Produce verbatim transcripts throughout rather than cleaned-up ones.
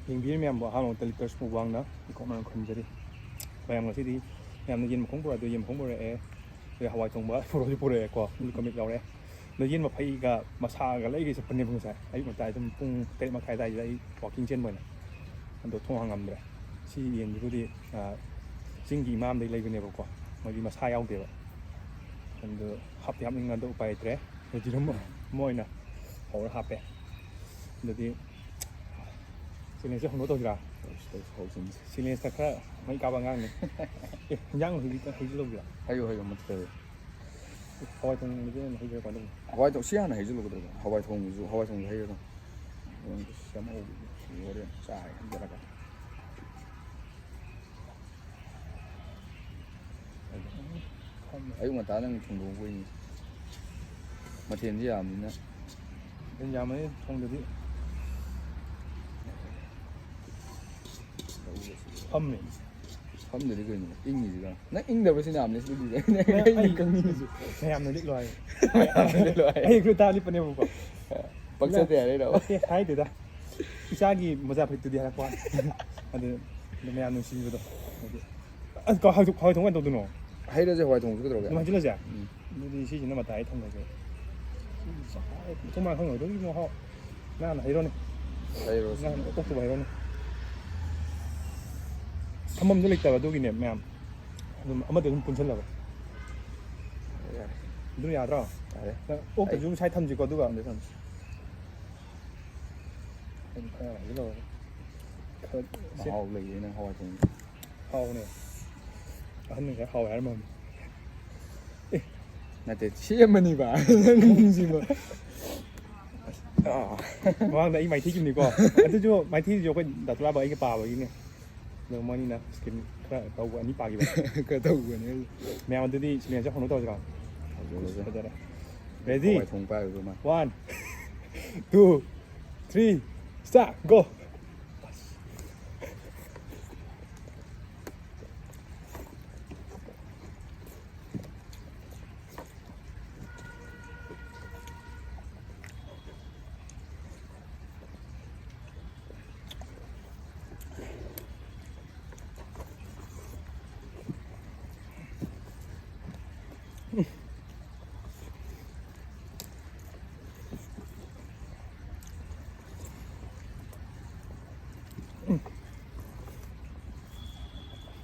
ꯌꯦꯡꯕꯤꯔꯤ ꯃꯌꯥꯝꯕꯨ ꯑꯍꯥꯟꯕ ꯃꯛꯇ ꯂꯤꯇꯔꯁ ꯃꯨꯛꯕꯥꯡꯅ ꯏꯀꯣꯛꯅꯅ ꯈꯨꯔꯨꯝꯖꯔꯤ꯫ ꯃꯌꯥꯝ ꯉꯁꯤꯗꯤ ꯃꯌꯥꯝꯅ ꯌꯦꯟ ꯃꯈꯣꯡ ꯄꯨꯔꯛꯑꯗꯣ ꯌꯦꯟ ꯃꯈꯣꯡ ꯄꯨꯔꯛꯑꯦ꯫ ꯑꯗꯩ ꯍꯋꯥꯏ ꯊꯣꯡꯕ ꯄꯨꯔꯛꯑꯁꯨ ꯄꯨꯔꯛꯑꯦꯀꯣ, ꯑꯗꯨ ꯀꯃꯤꯠ ꯌꯥꯎꯔꯦ꯫ ꯑꯗꯣ ꯌꯦꯟ ꯃꯐꯩꯒ ꯃꯁꯥꯒ ꯂꯩꯒꯦ ꯆꯠꯄꯅꯦꯕ ꯉꯁꯥꯏ ꯑꯌꯨꯛ ꯉꯟꯇꯥ ꯑꯗꯨꯝ ꯄꯨꯡ ꯇꯔꯦꯠ ꯃꯈꯥꯏ ꯑꯗꯨꯋꯥꯏꯗ ꯑꯩ ꯋꯥꯛꯀꯤꯡ ꯆꯦꯟꯕ ꯑꯣꯏꯅ꯫ ꯑꯗꯣ ꯊꯣꯡ ꯍꯥꯡꯉꯝꯗ꯭ꯔꯦ꯫ ꯁꯤ ꯌꯦꯟꯁꯤꯕꯨꯗꯤ, ꯑ, ꯆꯤꯡꯒꯤ ꯏꯃꯥ ꯑꯃꯗꯒꯤ ꯂꯩꯕꯅꯦꯕꯀꯣ, ꯃꯣꯏꯗꯤ ꯃꯁꯥ ꯌꯥꯎꯗꯦꯕ꯫ ꯑꯗꯨ ꯍꯥꯞꯇꯤ ꯍꯥꯞꯅꯤꯡꯉꯦ, ꯑꯗꯣ ꯎꯄꯥꯏ ꯂꯩꯇ꯭ꯔꯦ꯫ ꯌꯦꯔꯨꯝ ꯑꯃ ꯑꯣꯏꯅ ꯍꯧꯔ ꯍꯥꯞꯄꯦ꯫ ꯑꯗꯨꯗꯤ ꯆꯦꯂꯦꯟꯖꯁꯦ ꯍꯧꯅ ꯇꯧꯁꯤꯔꯥ? ꯇꯧꯁꯤ, ꯇꯧꯁꯤ, ꯍꯧꯁꯤ꯫ ꯆꯦꯂꯦꯟꯖꯇ ꯈꯔ ꯃꯩ ꯀꯥꯕ ꯑꯉꯥꯡꯅꯤ꯫ ꯑꯦ, ꯏꯟꯖꯥꯡ ꯍꯩꯕꯤ-, ꯍꯩꯖꯤꯜꯍꯧꯕꯤꯔꯥ? ꯍꯩꯌꯨ, ꯍꯩꯌꯨ, ꯃꯊꯛꯇ ꯍꯩꯌꯨ꯫ ꯍꯋꯥꯏ ꯊꯣꯡꯕꯗꯤ ꯑꯣꯏꯅ ꯍꯩꯖꯤꯜꯂꯣ, ꯀꯃꯥꯏ ꯇꯧꯕꯅꯣ? ꯍꯋꯥꯏ ꯊꯣꯡ-, ꯁꯤ ꯍꯥꯟꯅ ꯍꯩꯖꯤꯜꯂꯨꯒꯗ꯭ꯔꯣ? ꯍꯋꯥꯏ ꯊꯣꯡꯕꯁꯨ, ꯍꯋꯥꯏ ꯊꯣꯡꯕꯁꯨ ꯍꯩꯔꯗꯧꯅꯤ꯫ ꯍꯣꯔꯦꯟ ꯆꯥ ꯍꯩꯖꯤꯜꯂꯒ꯫ ꯑꯌꯨꯛ ꯉꯟꯇꯥ ꯅꯪ ꯊꯣꯡꯗꯣꯛꯄꯩꯅꯤ꯫ ꯃꯊꯦꯜꯗꯤ ꯌꯥꯝꯕꯅꯤꯅ꯫ ꯃꯊꯦꯜ ꯌꯥꯝꯕꯅꯤ ꯊꯣꯡꯗꯗꯤ꯫ ꯐꯝꯃꯦ꯫ ꯐꯝꯗꯗꯤ ꯀꯩꯅꯣ? ꯏꯪꯉꯤꯁꯤꯒ꯫ ꯅꯪ ꯏꯪꯗꯕꯁꯤꯅ ꯌꯥꯝꯅꯤ ꯁꯤꯗꯤ꯫ ꯅꯪ ꯑꯩ ꯑꯩ ꯀꯪꯅꯤꯡꯉꯤꯁꯦ꯫ ꯃꯌꯥꯝꯅ ꯂꯤꯠꯂꯣ ꯍꯥꯏ꯫ ꯃꯌꯥꯝꯅ ꯂꯤꯠꯂꯣ ꯍꯥꯏ꯫ ꯑꯩ ꯐꯨꯔꯤꯠ ꯇꯥ ꯂꯤꯠꯄꯅꯦꯕꯀꯣ꯫ ꯄꯛꯆꯗꯦ ꯍꯥꯏꯔꯛꯏꯔꯕ? ꯅꯠꯇꯦ, ꯍꯥꯏꯗꯦꯗ꯫ ꯏꯆꯥꯒꯤ ꯃꯣꯖꯥ ꯐꯨꯔꯤꯠꯇꯨꯗꯤ ꯍꯥꯏꯔꯛꯄ ꯋꯥꯅꯤ꯫ ꯑꯗꯨ, ꯑꯗꯨ ꯃꯌꯥꯝ ꯅꯨꯡꯁꯤꯕꯗꯣ꯫ ꯍꯥꯏꯗꯤ, ꯑꯁ, ꯀ-, ꯍꯋꯥꯏ ꯊꯣꯡ-, ꯍꯋꯥꯏ ꯊꯣꯡ ꯀꯃꯥꯏꯅ ꯇꯧꯗꯣꯏꯅꯣ? ꯍꯩꯔꯁꯦ, ꯍꯋꯥꯏ ꯊꯣꯡꯁꯨ ꯀꯩꯗꯧꯔꯒꯦ? ꯑꯗꯨꯝ ꯍꯩꯖꯤꯜꯂꯁꯦ? ꯎꯝ꯫ ꯑꯗꯨꯗꯤ ꯁꯤꯁꯤꯅ ꯃꯇꯥꯏ ꯊꯝꯈ꯭ꯔꯁꯦ꯫ ꯁꯤ ꯆꯥꯛ-, ꯀꯃꯥꯏꯅ ꯈꯪꯉꯣꯏꯗꯣꯏꯅꯣ? ꯍꯥꯎ-, ꯅꯍꯥꯟ ꯍꯩꯔꯣꯅꯦ꯫ ꯍꯩꯔꯣꯁꯦ꯫ ꯅꯍꯥꯟ ꯑꯣꯛꯇꯨꯕ ꯍꯩꯔꯣꯅꯦ꯫ ꯊꯝꯐꯝꯁꯨ ꯂꯩꯇꯕ ꯑꯗꯨꯒꯤꯅꯦ ꯃꯌꯥꯝ꯫ ꯑꯗꯨꯝ ꯑꯃꯗ ꯑꯗꯨꯝ ꯄꯨꯟꯁꯤꯜꯂꯕ꯫ ꯌꯥꯔꯦ꯫ ꯑꯗꯨ ꯌꯥꯗ꯭ꯔꯣ? ꯌꯥꯔꯦ꯫ ꯅꯪ ꯑꯣꯛꯇꯁꯨ ꯑꯩ ꯁꯥꯏ ꯊꯝꯁꯤꯀꯣ, ꯑꯗꯨꯒ꯫ ꯊꯝꯁꯤ, ꯊꯝꯁꯤ꯫ ꯑꯩ ꯈꯔ ꯍꯩꯖꯤꯜꯂꯧꯔꯒꯦ꯫ ꯈꯔ ꯁꯦ-, ꯃꯍꯥꯎ ꯂꯩꯌꯦ ꯅꯪ ꯍꯋꯥꯏ ꯊꯣꯡꯕꯗꯣ꯫ ꯍꯥꯎꯕꯅꯦ꯫ ꯑꯍꯟꯅ ꯉꯁꯥꯏ ꯍꯥꯎꯋꯦ ꯍꯥꯏꯔꯝꯃꯕꯅꯤ꯫ ꯑꯦ꯫ ꯅꯠꯇꯦ, ꯁꯦꯝꯕꯅꯤꯕ꯫ ꯅꯪꯁꯤꯕ꯫ ꯑꯥ꯫ ꯃꯃꯥꯡꯗ ꯑꯩ ꯃꯥꯏꯊꯤꯈꯤꯕꯅꯤꯀꯣ꯫ ꯑꯗꯨꯁꯨ ꯃꯥꯏꯊꯤꯁꯤꯁꯨ ꯑꯩꯈꯣꯏ ꯗꯥ ꯇꯨꯂꯥꯕ ꯑꯩꯒ ꯄꯥꯕꯒꯤꯅꯦ꯫ ꯑꯗꯣ ꯃꯣꯏꯅꯤꯅ ꯁ꯭ꯀꯤꯟ ꯈꯔ ꯇꯧꯕ ꯑꯅꯤ ꯄꯥꯈꯤꯕ꯫ ꯈꯔ ꯇꯧꯕꯅꯦ ꯑꯩ꯫ ꯃꯌꯥꯝ ꯑꯗꯨꯗꯤ ꯁꯤꯃꯦꯟꯁꯦ ꯍꯧꯅ ꯇꯧꯁꯤꯔꯣ? ꯍꯧꯖꯤꯛ, ꯍꯧꯖꯤꯛ꯫ ꯐꯖꯔꯦ꯫ Ready? ꯍꯋꯥꯏ ꯊꯣꯡ ꯄꯥꯏꯕꯗꯣ ꯃꯥ꯫ One, two, three, start, go!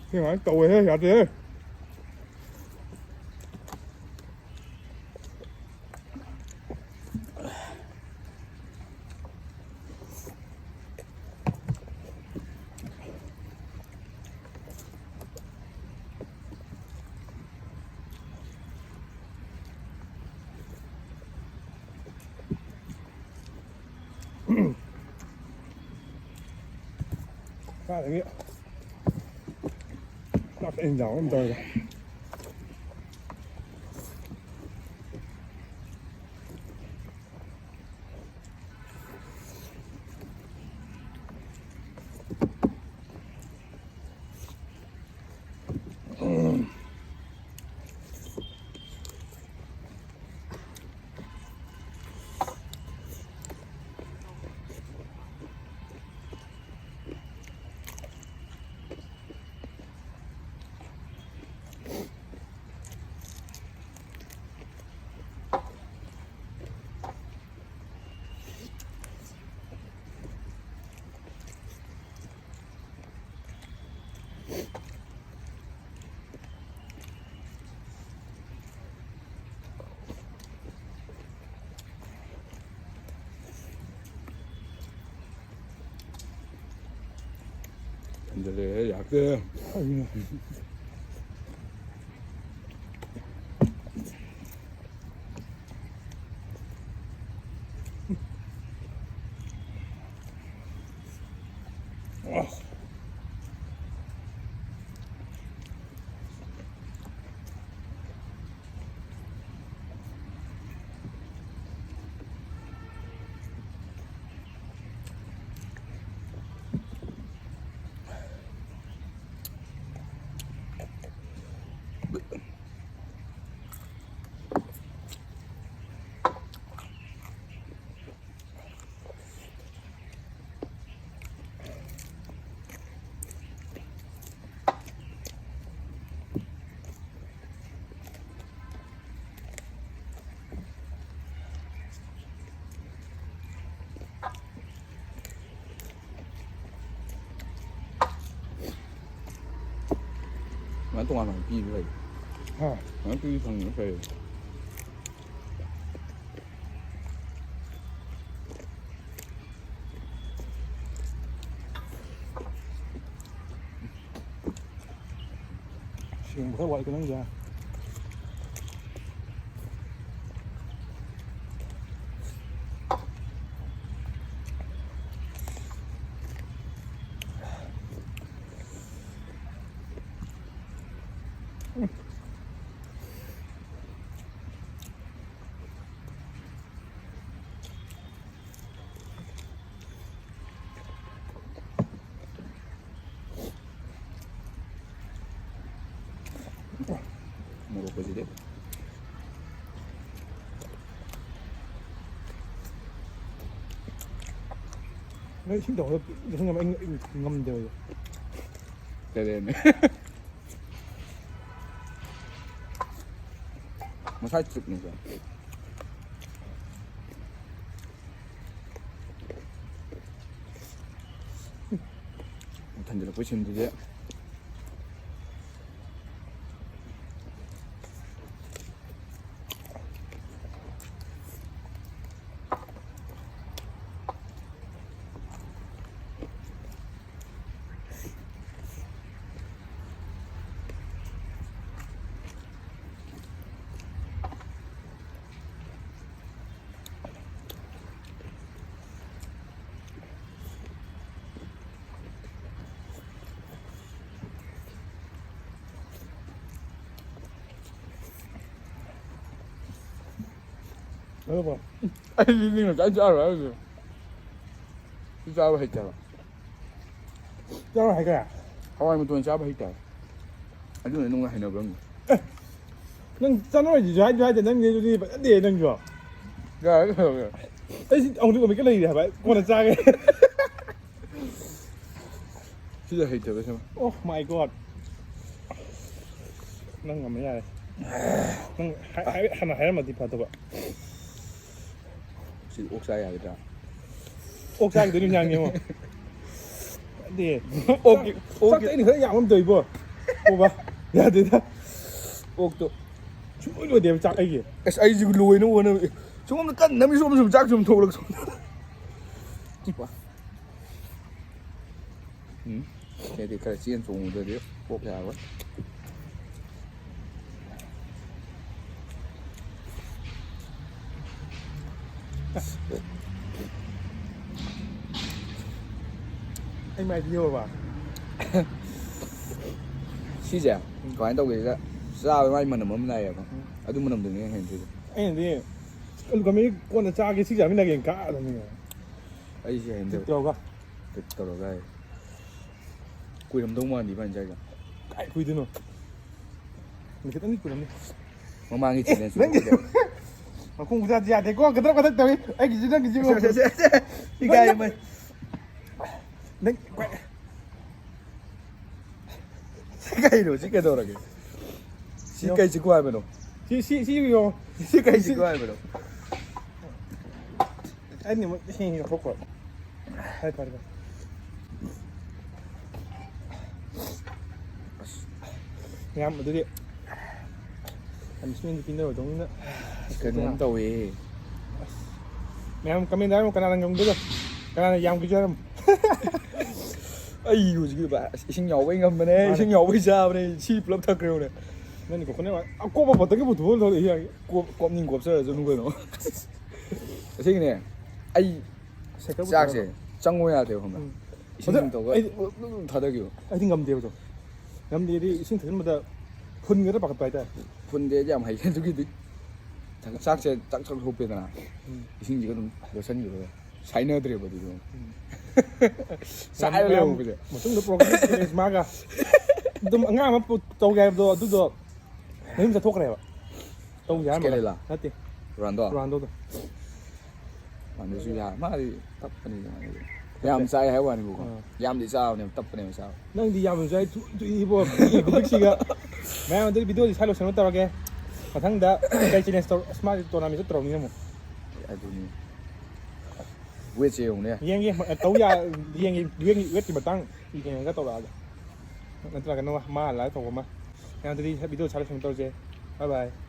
ꯁꯤ ꯉꯥꯏ ꯇꯧꯋꯦꯍꯦ, ꯌꯥꯗꯦꯍꯦ꯫ ꯀꯥꯏꯗꯒꯤ ꯆꯥꯛ ꯏꯟꯖꯥꯡ ꯑꯃ ꯇꯧꯔꯦ꯫ ꯍꯦꯟꯖꯜꯂꯛꯑꯦ, ꯌꯥꯔꯛꯇꯦ꯫ ꯁꯨꯃꯥꯏꯅ ꯇꯣꯉꯥꯟꯅ ꯄꯤꯕ ꯐꯩ꯫ ꯍꯥ꯫ ꯁꯨꯃꯥꯏꯅ ꯄꯤꯕ ꯐꯪꯕꯅ ꯐꯩ꯫ ꯁꯦꯡꯕ ꯈꯔ ꯋꯥꯠꯂꯤꯀꯣ ꯅꯪꯒꯤꯁꯦ꯫ ꯃꯣꯔꯣꯛꯀꯁꯤꯗꯤ꯫ ꯅꯣꯏ ꯏꯁꯤꯡ ꯇꯧꯔꯒ ꯏꯁꯤꯡ ꯑꯃ ꯑꯩ ꯉꯝꯗꯦꯕ꯫ ꯇꯔꯦꯠꯅꯦ꯫ ꯃꯁꯥꯏ ꯆꯨꯞꯅꯤꯀꯣ꯫ ꯊꯟꯖꯤꯜꯂꯛꯄꯩ ꯁꯤꯟꯗꯨꯗꯤ꯫ ꯑꯩꯗꯤ ꯃꯤ ꯉꯁꯥꯏ ꯆꯥꯔꯣꯏ ꯍꯥꯏꯔꯤꯁꯦ꯫ ꯁꯤ ꯆꯥꯕ ꯍꯩꯇꯦꯕ꯫ ꯆꯥꯔꯣꯏ ꯍꯥꯏꯈ꯭ꯔꯦ꯫ ꯍꯋꯥꯏ ꯃꯇꯣꯟ ꯆꯥꯕ ꯍꯩꯇꯦꯕ꯫ ꯑꯗꯨꯅ ꯅꯨꯡꯉꯥꯏ ꯍꯩꯅꯕ꯭ꯔꯝꯅꯤ꯫ ꯅꯪ ꯆꯥꯅꯔꯣꯏꯁꯤꯁꯨ ꯍꯥꯏꯁꯨ ꯍꯥꯏꯗꯦ, ꯅꯪꯗꯤ ꯑꯗꯨꯗꯤ ꯐꯖꯗꯦ ꯅꯪꯁꯨ꯫ ꯌꯥꯔꯦ ꯀꯩꯗꯧꯔꯒꯦ? ꯑꯩꯁꯤ ꯑꯃꯨꯛꯁꯨ ꯑꯃꯨꯛꯀ ꯂꯩꯔꯤ ꯍꯥꯏꯕ, ꯀꯣꯟꯅ ꯆꯥꯒꯦ꯫ ꯁꯤꯗ ꯍꯩꯇꯕ ꯁꯦꯝ꯫ Oh my God. ꯅꯪ ꯉꯝꯃꯦ ꯌꯥꯔꯦ꯫ ꯅꯪ ꯍꯥꯏ- ꯍꯥꯏ- ꯍꯥꯟꯅ ꯍꯥꯏꯔꯝꯃꯗꯤ ꯐꯗꯕ꯫ ꯁꯤ ꯑꯣꯛ ꯆꯥ ꯌꯥꯒꯗ꯭ꯔꯥ? ꯑꯣꯛ ꯆꯥꯈꯤꯗꯣꯏꯅꯤ ꯃꯌꯥꯝꯒꯤ ꯑꯃꯨꯛ꯫ ꯑꯗꯤ ꯑꯣꯛꯀꯤ- ꯆꯥꯛꯇ ꯑꯩꯅ ꯈꯔ ꯌꯥꯝ ꯑꯃ ꯇꯧꯏꯕꯣ꯫ ꯑꯣꯕ꯫ ꯌꯥꯗꯦꯗ꯫ ꯑꯣꯛꯇꯣ ꯁꯨꯡꯂꯣꯏ ꯂꯣꯏꯗꯦꯕ ꯆꯥꯛ ꯑꯩꯒꯤ꯫ ꯑꯁ, ꯑꯩꯁꯨ ꯂꯣꯏꯅ ꯍꯣꯠꯅꯕ꯫ ꯁꯣꯝꯗ ꯀꯟꯅ ꯅꯝꯃꯤ, ꯁꯣꯝꯗ ꯁꯨꯝ ꯆꯥꯛ ꯁꯨꯝ ꯊꯣꯛꯂꯛ ꯁꯣꯝꯗ꯫ ꯎꯝ꯫ ꯁꯤꯗꯤ ꯈꯔ ꯆꯦꯟ ꯆꯣꯡꯉꯨꯗ꯭ꯔꯗꯤ ꯑꯣꯛ ꯌꯥꯔꯣꯏ꯫ ꯑꯩ ꯃꯥꯏꯗꯤ ꯌꯧꯔꯕ? ꯁꯤꯁꯦ ꯀꯃꯥꯏꯅ ꯇꯧꯒꯦꯁꯤꯗ, ꯆꯥꯕ ꯃꯥꯏ ꯃꯅꯝ ꯑꯃ ꯂꯥꯛꯑꯦꯕ꯫ ꯎꯝ꯫ ꯑꯗꯨ ꯃꯅꯝꯗꯨꯅꯦ ꯑꯩꯅ ꯍꯩꯅꯗ꯭ꯔꯤꯁꯦ꯫ ꯑꯩꯅꯗꯤ ꯑꯂꯨ ꯀꯃꯦꯠ ꯀꯣꯟꯅ ꯆꯥꯒꯦ, ꯁꯤ ꯆꯥꯃꯤꯟꯅꯒꯦꯅ ꯀꯛꯑꯗꯕꯅꯤꯅꯦ꯫ ꯑꯩꯁꯦ ꯍꯩꯅꯗꯦ꯫ ꯇ꯭ꯔꯤꯠ ꯇꯧꯔꯒ꯫ ꯇ꯭ꯔꯤꯠ ꯇꯧꯔꯒ ꯍꯥꯏ꯫ ꯀꯨꯏꯔꯝꯗꯧ ꯃꯥꯟꯗꯦ ꯏꯕꯥꯅꯤ ꯆꯥꯏꯗꯣ꯫ ꯀꯥꯏ ꯀꯨꯏꯗꯣꯏꯅꯣ? ꯅꯨꯃꯤꯠ ꯈꯤꯇꯪꯗꯤ ꯀꯨꯏꯔꯝꯅꯤ꯫ ꯃꯃꯥꯡꯒꯤ ꯑꯦ, ꯆꯦꯂꯦꯟꯖ ꯅꯪꯒꯤ ꯇꯧꯕꯗꯣ꯫ ꯃꯈꯣꯡ ꯈꯨꯗꯥꯗꯤ ꯌꯥꯗꯦꯀꯣ, ꯀꯗ꯭ꯔꯛ ꯀꯗ꯭ꯔꯛ ꯇꯧꯏ꯫ ꯑꯩꯒꯤꯁꯨ ꯅꯪꯒꯤꯁꯨ ꯁꯦ, ꯁꯦ, ꯁꯦ, ꯁꯦ꯫ ꯏꯀꯥꯏ ꯅꯪ, ꯑꯃ꯫ ꯅꯪ, ꯁꯤ ꯀꯩꯅꯣ? ꯁꯤ ꯀꯩꯗꯧꯔꯒꯦ? ꯁꯤ ꯌꯣ꯫ ꯀꯩ ꯆꯤꯛꯀꯨ ꯍꯥꯏꯕꯅꯣ? ꯁꯤ, ꯁꯤ, ꯁꯤ ꯌꯣ꯫ ꯁꯤ ꯀꯩ ꯁꯤ ꯆꯤꯛꯀꯨ ꯍꯥꯏꯕꯅꯣ? ꯑꯩꯅ ꯑꯃꯨꯛ ꯏꯁꯤꯡ ꯂꯧꯊꯣꯛꯈꯣ꯫ ꯐꯔꯦ, ꯐꯔꯦ, ꯐꯔꯦ꯫ ꯑꯁ꯫ ꯃꯌꯥꯝ ꯑꯗꯨꯗꯤ punishment ꯄꯤꯅꯔꯣꯏꯗꯧꯅꯤꯅ꯫ ꯀꯩꯅꯣꯝ ꯇꯧꯋꯦ꯫ ꯃꯌꯥꯝ comment ꯍꯥꯏꯔꯝꯃꯣ, ꯀꯅꯥꯅ ꯉꯝꯒꯦꯗꯣ? ꯀꯅꯥꯅ ꯌꯥꯝꯒꯦꯁꯨ ꯍꯥꯏꯔꯝꯃꯣ꯫ ꯑꯩ ꯍꯧꯖꯤꯛꯀꯤ ꯚꯥꯏ, ꯑꯁ, ꯏꯁꯤꯡ ꯌꯥꯎꯕꯩ ꯉꯝꯕꯅꯦ, ꯃꯥꯅꯦ꯫ ꯏꯁꯤꯡ ꯌꯥꯎꯕꯩ ꯆꯥꯕꯅꯦ, ꯁꯤ ꯄꯨꯂꯞ ꯊꯛꯈ꯭ꯔꯦ ꯍꯣꯔꯦꯟ꯫ ꯅꯪꯗꯤ ꯀꯣꯀꯣꯅꯠ ꯋꯥ-, ꯑꯀꯣꯞꯄ ꯕꯣꯇꯜꯒꯤ ꯄꯨꯊꯣꯛꯑ ꯊꯛꯑꯣ ꯌꯥꯏ꯫ ꯀꯣꯞ-, ꯀꯣꯞꯅꯤꯡ ꯀꯣꯞꯆꯔꯁꯅꯨ ꯀꯩꯅꯣ꯫ ꯑꯁꯦꯡꯀꯤꯅꯦ, ꯑꯩ ꯁꯥꯏꯀꯜ ꯆꯥꯛꯁꯦ ꯄꯨꯊꯣꯛꯑꯒ꯫ ꯆꯪꯉꯣ ꯌꯥꯗꯦꯕ, ꯈꯪꯕ꯭ꯔꯥ? ꯎꯝ꯫ ꯏꯁꯤꯡ ꯑꯗꯣ ꯇꯧꯔꯒ ꯑꯩꯗꯤ, ꯂꯨꯞ ꯂꯨꯞ ꯊꯥꯗꯈꯤꯕ꯫ ꯑꯩꯗꯤ ꯉꯝꯗꯦꯕ ꯑꯗꯣ꯫ ꯉꯝꯗꯦꯗꯤ ꯏꯁꯤꯡ ꯊꯛꯆꯤꯟꯕꯗ ꯐꯨꯟꯒꯗ꯭ꯔꯥ ꯄꯥꯈꯠꯄ ꯍꯥꯏꯇꯥꯔꯦ꯫ ꯐꯨꯟꯗꯦ ꯑꯩꯗꯤ ꯌꯥꯝ ꯍꯩ ꯑꯗꯨꯒꯤꯗꯤ꯫ ꯆꯥꯛꯁꯦ ꯆꯥꯛ ꯆꯥꯛ ꯊꯣꯛꯄꯦꯗꯅ꯫ ꯎꯝ꯫ ꯏꯁꯤꯡꯁꯤꯒ ꯑꯗꯨꯝ ꯌꯣꯠꯁꯟꯈꯤꯕꯗ ꯁꯥꯏꯅꯗ꯭ꯔꯦꯕ ꯑꯗꯨꯗꯤ꯫ ꯎꯝ꯫ ꯁꯥꯏꯔ ꯌꯥꯝ ꯂꯩꯍꯧꯕꯁꯦ꯫ ꯃꯇꯨꯡꯗ program ꯃꯥꯒ ꯑꯗꯨꯝ ꯑꯉꯥꯡ ꯑꯃ ꯄꯨ-, ꯇꯧꯒꯦ ꯍꯥꯏꯕꯗꯣ ꯑꯗꯨꯗꯣ ꯃꯌꯨꯝ ꯆꯠꯊꯣꯛꯈ꯭ꯔꯦꯕ꯫ ꯇꯧꯁꯦ ꯍꯥꯏꯔꯝꯕꯗꯣ꯫ ꯁ꯭ꯀꯦꯂꯦꯂꯥ? ꯅꯠꯇꯦ꯫ ꯔꯣꯅꯥꯜꯗꯣ? ꯔꯣꯅꯥꯜꯗꯣꯗꯣ꯫ ꯔꯣꯅꯥꯜꯗꯣꯁꯨ ꯌꯥ-, ꯃꯥꯗꯤ ꯇꯞꯄꯅꯤ ꯀꯃꯥꯏꯅ ꯇꯧꯗꯣꯏꯅꯣ? ꯌꯥꯝ ꯆꯥꯏ ꯍꯥꯏꯕ ꯋꯥꯅꯤꯕꯀꯣ꯫ ꯑꯥ꯫ ꯌꯥꯝꯗꯤ ꯆꯥꯕꯅꯦꯕ, ꯇꯞꯄꯅꯦꯕ ꯆꯥꯕ꯫ ꯅꯪꯗꯤ ꯌꯥꯝꯅ ꯆꯥꯏ, ꯊꯨ-, ꯊꯨꯏꯕꯣ, ꯄꯤꯛꯁꯤꯒ꯫ ꯃꯌꯥꯝ ꯑꯗꯨꯗꯤ video ꯁꯤ ꯁ꯭ꯋꯥꯏ ꯂꯣꯏꯁꯟꯅꯕ ꯇꯧꯔꯒꯦ꯫ ꯃꯊꯪꯗ ꯀꯩ challenge ꯇꯧ-, ꯑꯁ, ꯃꯥꯗꯤ tournament ꯆꯠꯇꯧꯔꯕꯅꯤꯅ ꯑꯃꯨꯛ꯫ ꯑꯗꯨꯅꯤ꯫ Weightꯁꯦ ꯌꯦꯡꯉꯨꯅꯦ꯫ ꯌꯦꯡꯒꯦ, ꯇꯧ ꯌꯥ-, ꯌꯦꯡꯒꯦ, ꯌꯦꯡ-, weightꯀꯤ ꯃꯇꯥꯡ ꯌꯦꯡꯉꯒ ꯇꯧꯔꯛꯑꯒꯦ꯫ ꯅꯠꯇ꯭ꯔꯒꯅ ꯃꯥ ꯂꯥꯏ ꯇꯧꯕ ꯑꯃ꯫ ꯌꯥꯝꯗꯗꯤ ꯚꯤꯗꯤꯑꯣ ꯁꯥꯔ ꯁꯨꯝ ꯇꯧꯁꯦ꯫ Bye bye꯫